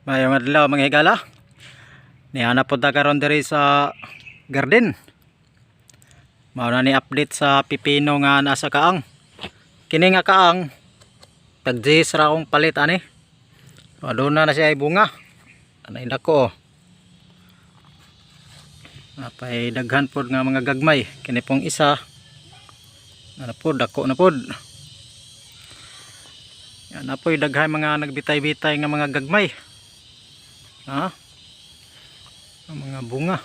Maayong adlaw, mga higala. Niana po ta karon diri sa garden. Mao na ni update sa pipino nga nasa kaang. Kini nga kaang tag 10 ra akong palit ani. So, aduna na siya ay bunga. Anay dako oh. Napay daghan pod nga mga gagmay. Kini pong isa. Ano pod, dako na pod. Yan na po'y daghan mga nagbitay-bitay nga mga gagmay. Ha? Ang mga bunga.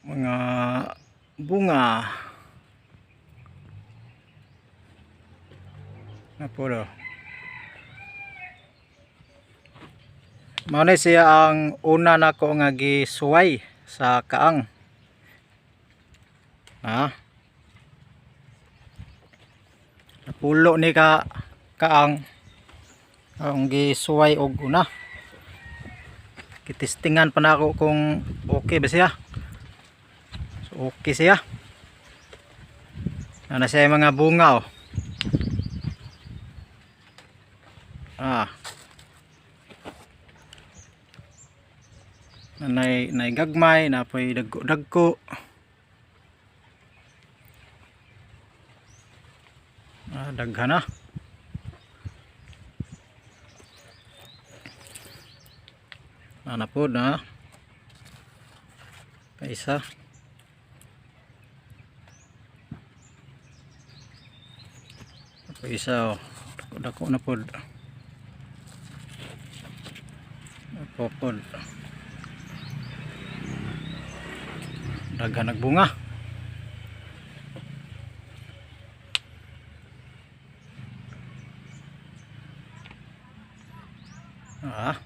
Mga bunga. Na po do. Mao na siya ang una nako nga gisuway sa kaang. Ha? Napulo ni ka kaang ang gisuway og una. Kitistingan pa nako kung okay ba siya. So okay siya. Ana siya yung mga bunga oh. Ah. Nay nay gagmay, napoy dagko dagko. Ah, daghan na. Ana po na. Paisa. Paisa oh. Dako, dako na pod. Apo pod. Daghan nagbunga. Ah.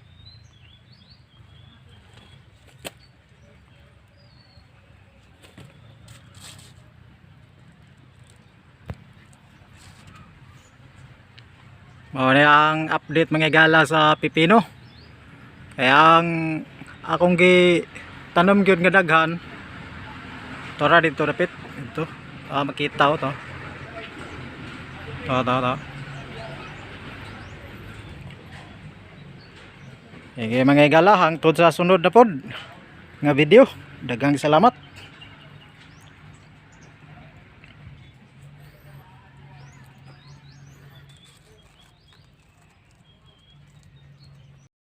Mao ni ang update, mga gala, sa pipino. Kaya ang akong gi tanom gyud nga daghan tora dito dapit dito. Ah, makita ko to. To to to. Sige, mga higala, hangtod sa sunod na pod nga video. Daghang salamat.